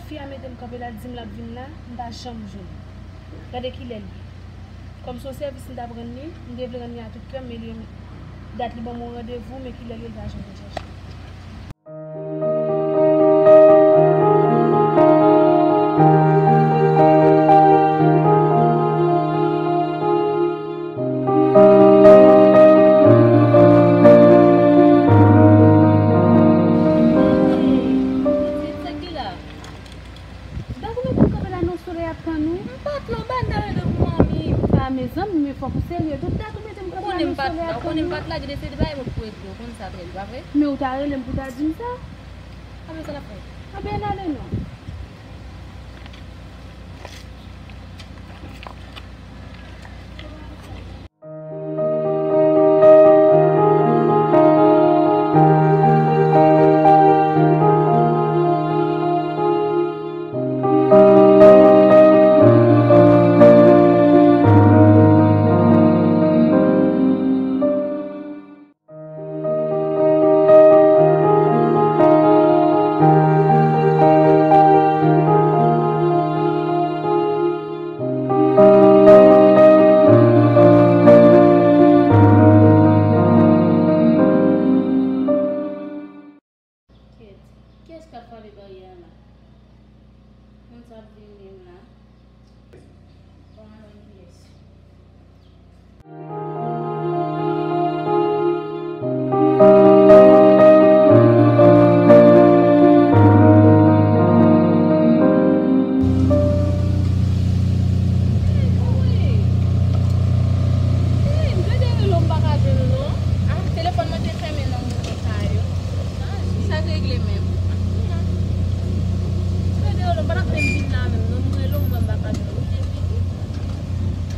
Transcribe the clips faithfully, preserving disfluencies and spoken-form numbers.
Fi a mete m kanpe la, l di m l ap vin la, m pa janm jwenn li. Gade kilè l ye. Kòm se yon sèvis m t ap rann li, m te vle rann li a tout kè m, men li, dat li ban m yon randevou, men kilè l ye, l pa janm vin chèche m. Sa ki la? Dat ou mete m kanpe la nan solèy ap tann ou? M pa t la, ou ba n ta rele pou manmi. Ah, mezanmi, men fòk ou serye tou. Dat ou mete m kanpe la nan solèy ap tann ou? Ou konnen m pa t la, ou konnen m pa t la, gen de se de bagay mwen pou regle, ou konn sa trè byen, pa vre? Men ou ta rele m pou ta di m sa? Ah, men sa n ap fè. Ah, ben, n ale non. Kèt, kiyès k ap frape baryè a la? Moun sa ap vini menm la. Bon, alò, kiyès? Sa k regle menm? Gade yo, m pa t ap menm vin la menm non, m rele w, m wè m pa ka jwenn ou,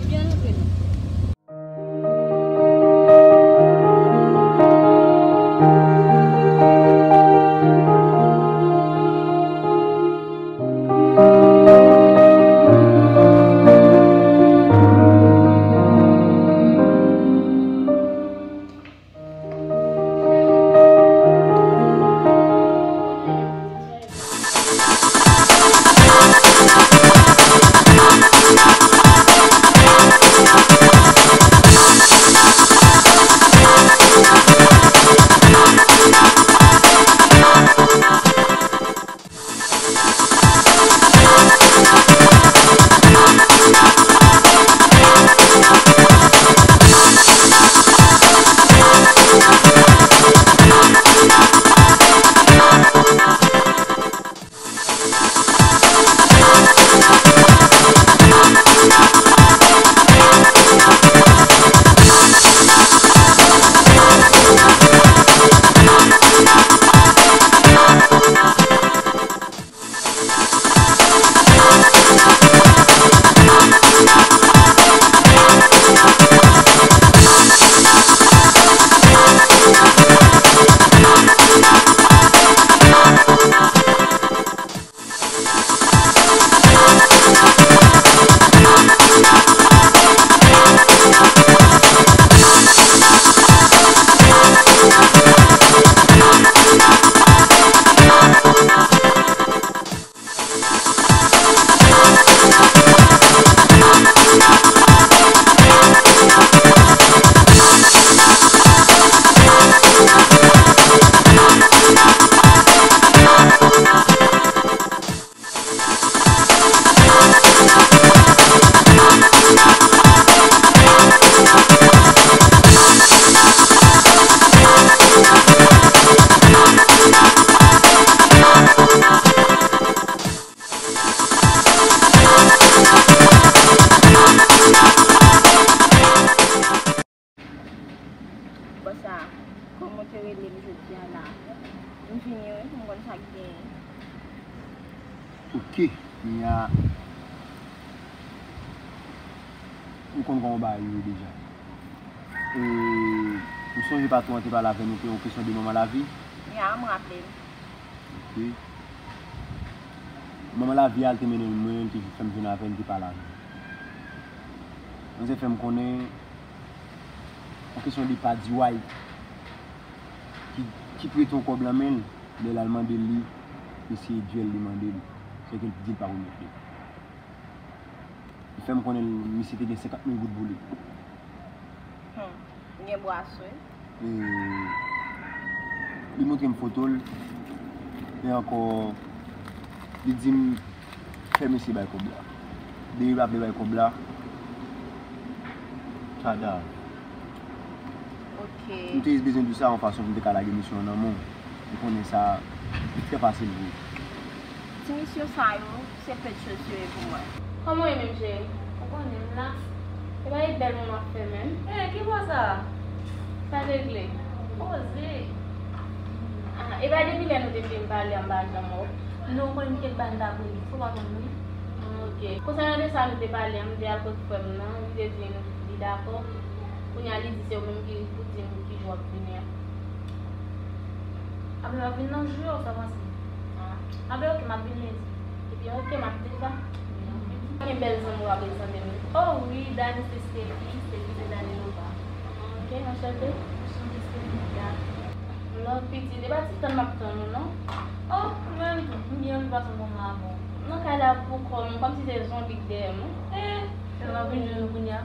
ebyen ann antre non. Bon, sa, kòm ou te rele m jodi a la, m vini wi, pou m konn sa k genyen. Ok, kounye a, m konn kòman bagay yo ye deja. E, m sonje patwon an te pale avè nou ke yon kesyon de manman lavi. Ya, m raple m. Ok. Manman lavi a, l te mennen l mwen, l te fè m jwenn avè l, l te pale avè m. Manzè fè m konnen, yon kesyon de pa diway ki, ki prete yon kòb lan men l, lè l al mande l li, e se dyòl li mande l. Se ke l di l pa konn met li. Li fè m konnen misye te gen senkant mil goud pou li. Hmm. Gen bras, wi. E, li montre m foto l. E ankò, li di m fè mesye bay kòb la. Depi l pa vle bay kòb la, kadav. Ok. M te jis bezwen di w sa yon fason pou m te ka lage misyon an nan men w. Ou konnen sa, li trè fasil vre. Ti misyon sa yo, se pèt chòs yo ye pou mwen. Kòman w ye menm, cheri? Ou konnen m la. E pa e bèl moun w ap fè menm. E, ki bò sa? Sa regle. Poze. Ah, e pa depi lè nou te fin pale a m pa janm wè w? Non, ou konnen m te ba n ta konnen. Ou pa konn mwen. Ah, ok. Konsènan de sa nou te pale a, m te al kot frè m nan, li te di m li dakò. Kounye a li di se ou menm ki pou di m ki jou w ap vini a. Apre w ap vin nan jou yo, sa panse? Ah. Apre, ok, m ap vin lendi. Ebyen, ok, m ap di sa. Gen bèl zanmi w ap prezante m. Oh wi, Dani se Stevie, Stevie se Dani Nova. Ah, ok, anchante. Anchante, Stevie. Love pitit, e pa ti tann m ap tann ou non. Oh, mwen menm tou, m byen anvi pase yon bon moman avè w. Nan kay la pou kò m, kòmsi se zonbi k dèyè m. Eh, se l ap vin jwenn ou kounye a.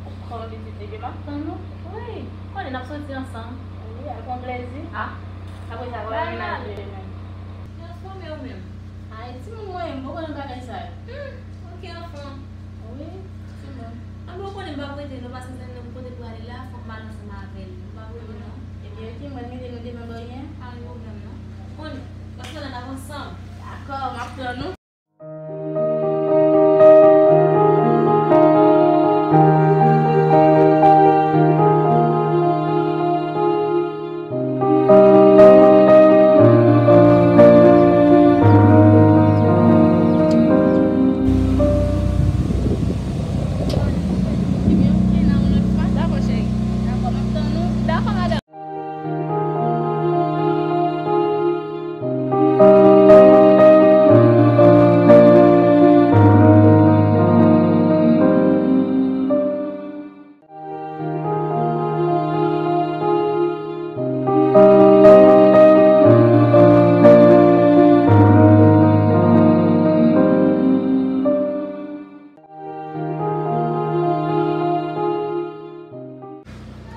Pou kò m pitit, ebyen m ap tann ou. Wi, konnen n ap soti ansanm. Wi, al pran plezi. Ah. Apre sa, w ap vin al jere menm. Transfòme ou menm. Ay, timoun mwen, m poko nan bagay sa yo. Hmm, ok, anfan. Wi, timoun. Anben, ou konnen m p ap rete non, paske zanmi nan m kote pou ale la, fòk m al ansanm avè l. M p ap rete non. Ebyen, ok, mwen mete nou demen bò yen. Pa gen pwoblèm non. Ou konnen, paske la n ap ansanm. Dakò, m ap tann ou. Ebyen, ok, nan yon lòt fwa. Dakò, cheri. Dakò, m ap tann ou. Dakò, madanm.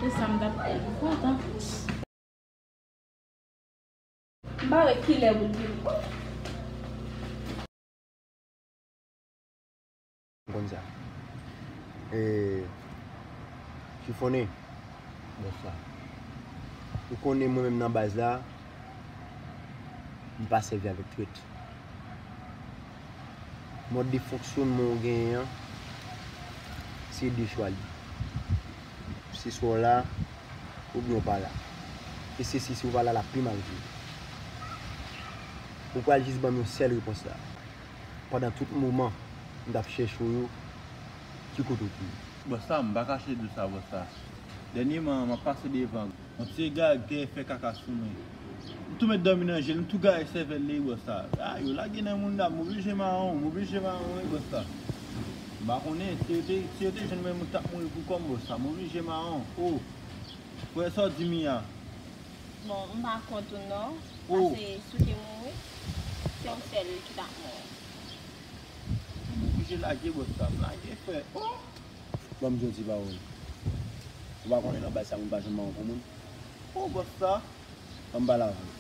E sa m t ap fè, m kontan. M pa wè kilè pou l vini. M konn sa. E, Chifonnen, bonswa. Ou konnen mwen menm nan baz la, m pa sèvi avèk trèt. Mòd de fonksyonman w genyen an, se de chwa li. Se swa w la, oubyen w pa la. E se si, si w pa la, l ap pi mal vre. Ou pral jis ban m yon sèl repons la. Pandan tout moman m t ap chèche w yo, ki kote w te ye? Bòs la, m pa kache di w sa, bòs la. Dènyèman, m ap pase devan. Yon ti egare k te fè kaka sou mwen. M tou mèt dòmi nan je l, m tou gaye sèvèl li, bòs la. A, yo lage nan moun la, m oblije mawon, m oblije mawon, wi, bòs la. M pa konnen, si yo te, si yo te jwenn mwen, m t ap mouri pou kò m, bòs la. M oblije mawon. O! Frè, sa w di m ya? Bon, m pa kont ou non. O! Paske si w te mouri, se ou sèl ki t ap mouri. M oblije lage, bòs la. M lage, frè. O! Ban m di yon ti pawòl. Ou pa konnen nan baz sa moun pa janm mawon pou moun. O, bòs sa. Ban m pale avè w.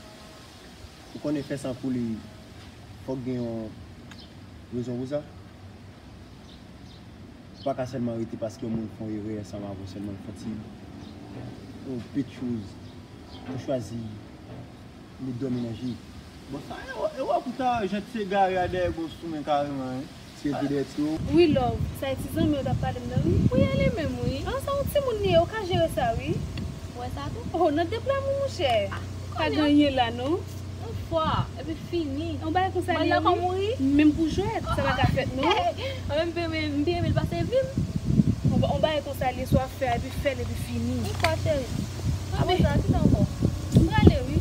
Ou konnen fè san koule, fòk gen yon rezon pou sa. Ou pa ka sèlman rete paske yon moun fè yon erè ansanm avè w sèlman, l fè yon ti, yon pit choz. Ou chwazi met dòmi nan je. Bon, sa e wè, e wè pou ta jan ti egare a dèyè gwo sou men kareman, wi. Ti egre dèyè ti o. Wi, love. Sa e ti zanmi w t ap pale m nan, wi. Wi, e li menm, wi. An, se yon timoun li ye, ou ka jere sa, wi. Ou wè sa tou? Oh, nan de pla mou, monchè. Pa gen anyen la, non. Yon fwa, epi fini. Yon bagay konsa li ye, wi. Menm pou jwèt, sa pa ka fèt, non. An, men m te renmen, m te renmen l pase vi m. Yon ba-, yon bagay konsa li ye, swa fè, epi fè l, epi fini. Yon fwa, cheri. Apre sa, kisa ankò? M prale, wi.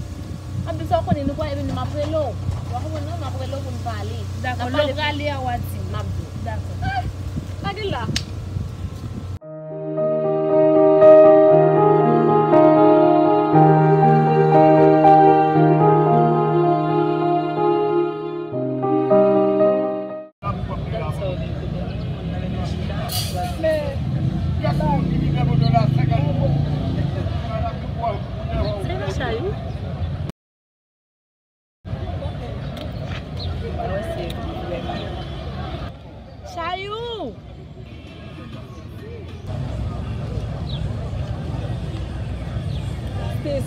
Anplis, sa w konnen, nou pral, epi m ap rele w. Ou pa konprann, non? M ap rele w pou n pale. Dakò, lè w prale a, w a di m. M ap di w. Dakò. Ah! Lage l la.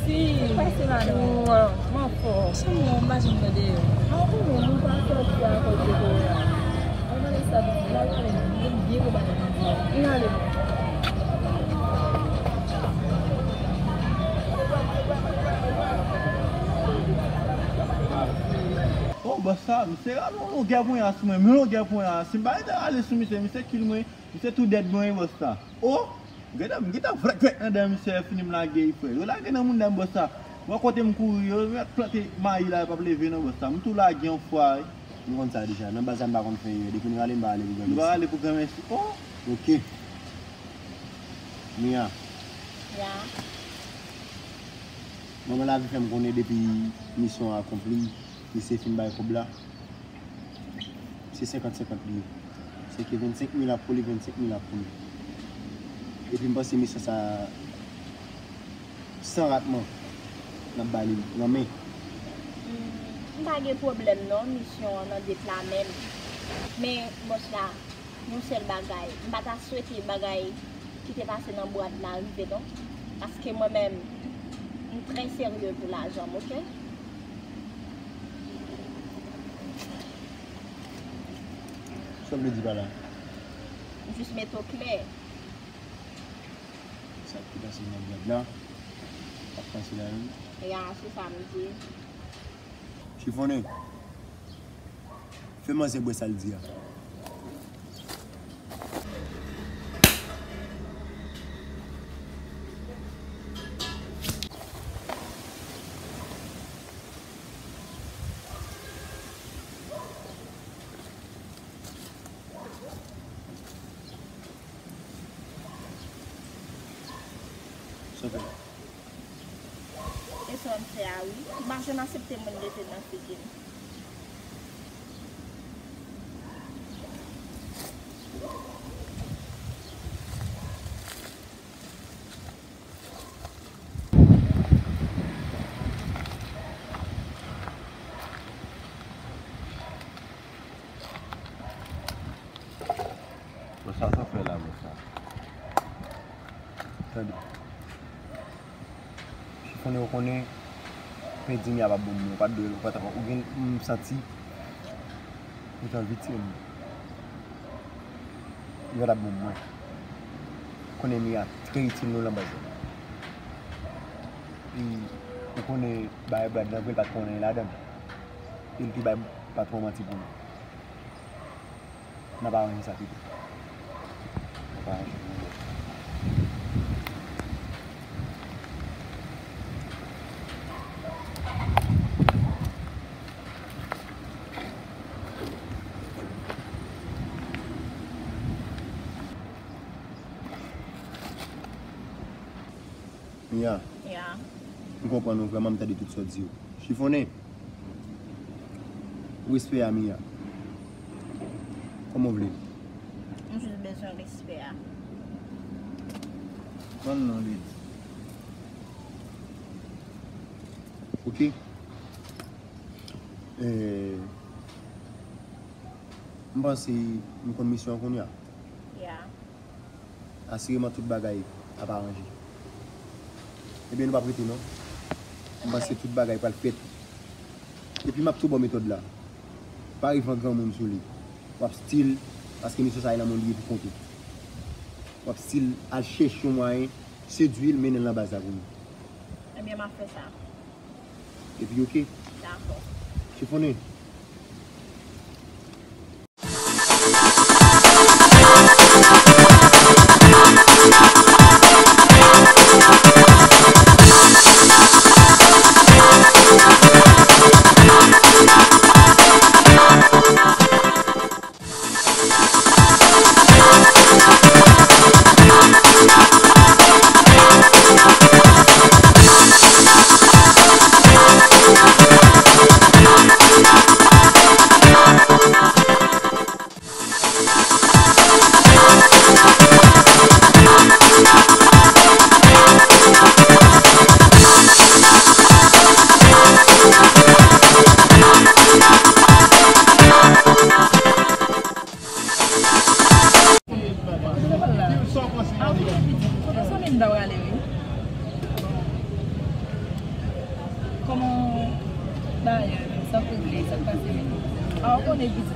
Si. Pase madanm. Ou, ou anfòm. Chanm ou, m pa janm tande yo. A, ou konnen, moun pa sòti akoz de korona. Mwen mande sa, la, mwen mande, mwen byen konprann mwen di. N ale. Oh, bòs sa, misye rale yon longè ponya sou mwen, men longè ponya. Si m pa rete ale sou misye, misye kill mwen, misye tou dèd mwen, bòs sa. Oh! Gentan, m gentan vrèk vrèk nan dan misye fini m lage, frè. Yo lage nan moun dan bòs sa. Mwen kote m kouri yo, yo mèt plante mayi la, yo p ap leve non bòs sa. M tou lage yon fwa, wi. M konn sa deja. Nan baz la m pa konn fè erè. Depi n rale m pa rale pou granmesi. M pa rale pou granmesi. Oh! Ok. Mia. Ya. Manman lavi fè m konnen depi misyon an akonpli, misye fin bay kòb la. Se senkant senkant li ye. Se ke vennsenk mil ap pou li, vennsenk mil ap pou nou. Epi m panse misyon sa a, san ratman, n ap ba li nan men. Hmm, m pa gen pwoblèm non, misyon an nan det la menm. Men, bòs la, yon sèl bagay, m pa ta swete bagay ki te pase nan bwat la rive non. Paske mwen menm, m trè serye pou lajan m, oke? Sa w vle di pa la? M jis mete w klè. Sa ki pase nan bwat la, ap pase la menm? Ya, se sa m di. Chifonnen. Fè manzè bwè sa l di a. Sa fè. E sa w ap fè a wi. M pa janm aksepte moun rete nan figi m. Bon, sa, sa fè la, men sa. Tande. Chifonnen, ou konnen, Pedi Mia pa bon moun, ou pa t dwe, ou pa t, ou gen, m santi, ou t anvi tiye m. Li pa t ap bon mwen. Konnen Mia trè itil nou nan baz la. Epi, ou konnen, bagay Brad lan vre, l pa t konnen ladan l. E l te bay patwon manti pou nou. N ap aranje sa pito. N ap aranje pou nou. Mia. Ya. M konprann ou vrèman, m tande tout sa w di yo. Chifonnen. Respè a Mia. Kòman w vle l? M jis bezwen respè a. Ban m non, Lady. Ok. Eh, m panse m konn misyon an kounye a. Ya. Asireman tout bagay ap aranje. Ebyen, nou p ap rete non. M panse tout bagay pral fèt. Epi m ap tou ba w metòd la. Pa rive an granmoun sou li. W ap still, paske misyon sa a nan men w li ye pou kont ou. W ap still al chèche yon mwayen, sedui l, mennen l nan baz la pou nou. Ebyen, m ap fè sa. Epi, ok. Dakò. Chifonnen.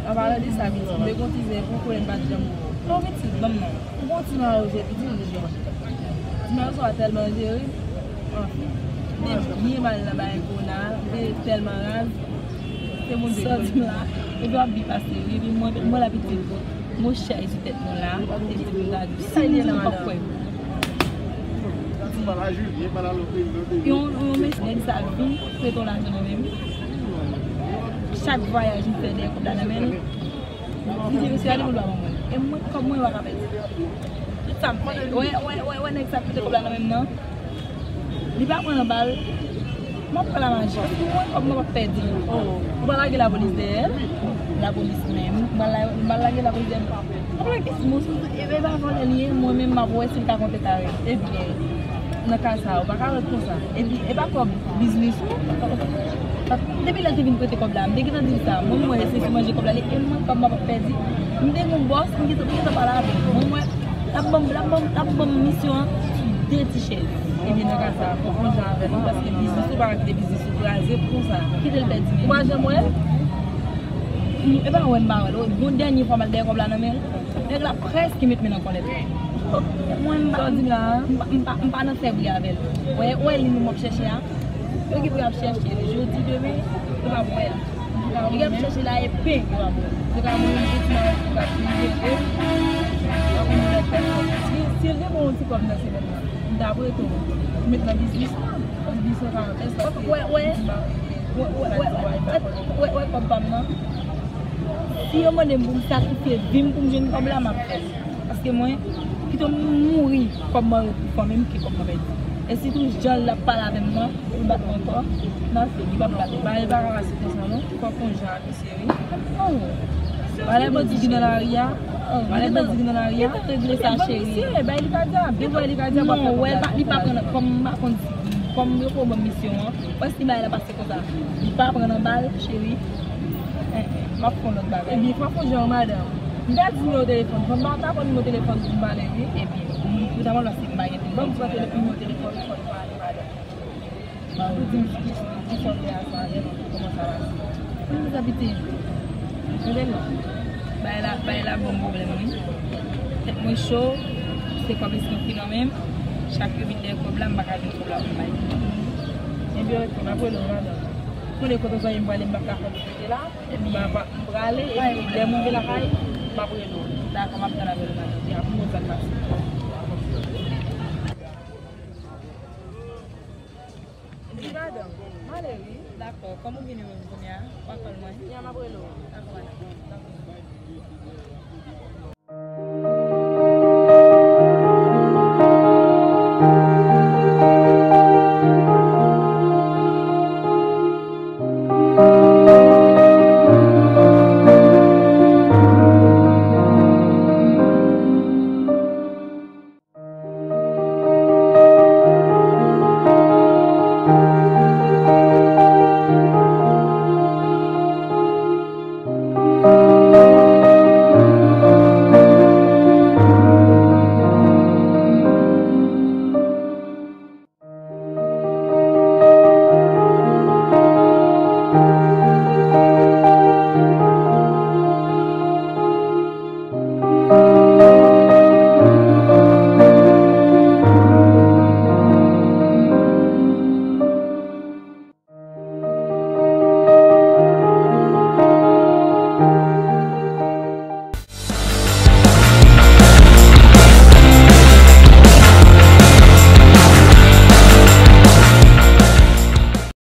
An palan de sa, pitit, m te gon ti zen pou konnen m pa t janm wè w. Non, pitit, ban m non. Ou gon ti mawozo, pitit, m te jwenn. Ti mawozo a tèlman jere, anfen. M te byen mal nan bagay kona, m te tèlman raz. Se moun de Sòti m la, epi w ap byen pase, wi, epi mwen, mwen la pitit. Mwen chay sou tèt mwen la, epi m ta di, si m di nou p ap kwè m. Yon, yon mesye nèg sa vin prete w lajan nan men m. Chak vwayaj m fè dèyè kòb la nan men l. Li di, "Mesye, gade moun pa ban mwen." E mwen, kòb mwen, yo pa ka pèdi. Tout sa m fè. Wè, wè, wè, wè, nèg sa k prete kòb la nan men m nan. Li pa pran nan bal. M ap pran la maji. Paske mwen, kòb mwen p ap pèdi. Oh, ou pa lage lapolis dèyè l? Lapolis menm. M pa la-, m pa lage lapolis dèyè l. Konprann ki sou mwen, e, e pa vòlè li ye, mwen menm m ap wè si l ka kontre kare. Ebyen, nan ka sa, ou pa ka ret konsa. Epi, e pa kòb biznis ou. Depi lè l te vin prete kòb la, m te gentan di l sa. Mwen, mwen, se sou manje kòb la, li, e mwen, kòb m ap pèdi. M te gen yon bòs, m gentan, m gentan pale avè l. Mwen, mwen, l ap ban m, l ap ban m, l ap ban m misyon an sou de ti chèz. Ebyen, nan ka sa, fòk mwen jan avè l, paske biznis ou pa ka kite biznis ou kraze pou konsa. Kite l pèdi men. Ou pa janm wè l? E pa wè m pa wè l. Yon dènye fwa m al dèyè kòb la nan men l. Nèg la prèske met men nan kòlèt. Mwen m pa, m pa, m pa, m pa nan fè bri avè l. Wè, wè li nou m ap chèche a. Yo gen pou y ap chèche li jodi, demen, yo p ap wè l. Yo ap chèche la e pen, yo ap wè l. Se ka mwen menm, se ti mawozo k ap vin jere. Pa konn lè pèsòn. Si, si l te bon yon ti kòb nan semèn nan, m t ap rete w met nan biznis lan. Paske biznis lan ka anpès, paske wè, wè, wè, wè, wè, wè, wè, wè kòb pa m nan. Si yo mande m pou m sakrifye vi m pou m jwenn kòb la, m ap fè l. Paske mwen, pito m mouri, kòb mwen ret pou fanmi m ke kòb mwen pèdi. E sitou jan l ap pale avè m nan, pou l bat mwen ankò, nan figi, li p ap bat mwen. Bagay pa ka pase konsa non, fòk yon jan ak misye wi. Pale bandi ki nan lari a, pale bandi ki nan lari a. Regle sa, cheri. Misye, bay li ka di a, byen bay li ka di a, non, wè, li pa pran nan, kòm m pa konn, kòm yo pran ban m misyon an, wè si bagay la pase konsa. Li pa pran nan bal, cheri. Eh, eh, m ap fè yon lòt bagay. Ebyen, fò fè yon jan, madanm. M ta di nimewo telefòn. Fò m pa ta konn nimewo telefòn pou m pale, wi. Ebyen, ou ta mal pase m pa gen telefòn. Ban m pran telefòn, nimewo telefòn, fò n pale, madanm. Ou di m ki, ki sa w fè a sa, kòman sa pase? Kòman sa piti? Tande non. Bagay la, bagay la ban m pwoblèm, wi. Tèt mwen cho, se kòb eskanpi nan men m. Chak yo vin dèyè kòb la, m pa ka jwenn kòb la pou m bay. Ebyen, ok, m ap rele w, madanm. Konnen kote zanmi m prale, m p ap ka fè m rete la. Epi, m ap, m prale, epi lè m rive lakay, m ap rele w. Dakò, m ap tann apèl ou, madanm. Ya, pou m konn sa k pase. Wi, madanm. M ale, wi. Dakò, kòm ou vini menm kounye a, w a kòl mwen. Ya, m ap rele w. Dakò, madanm.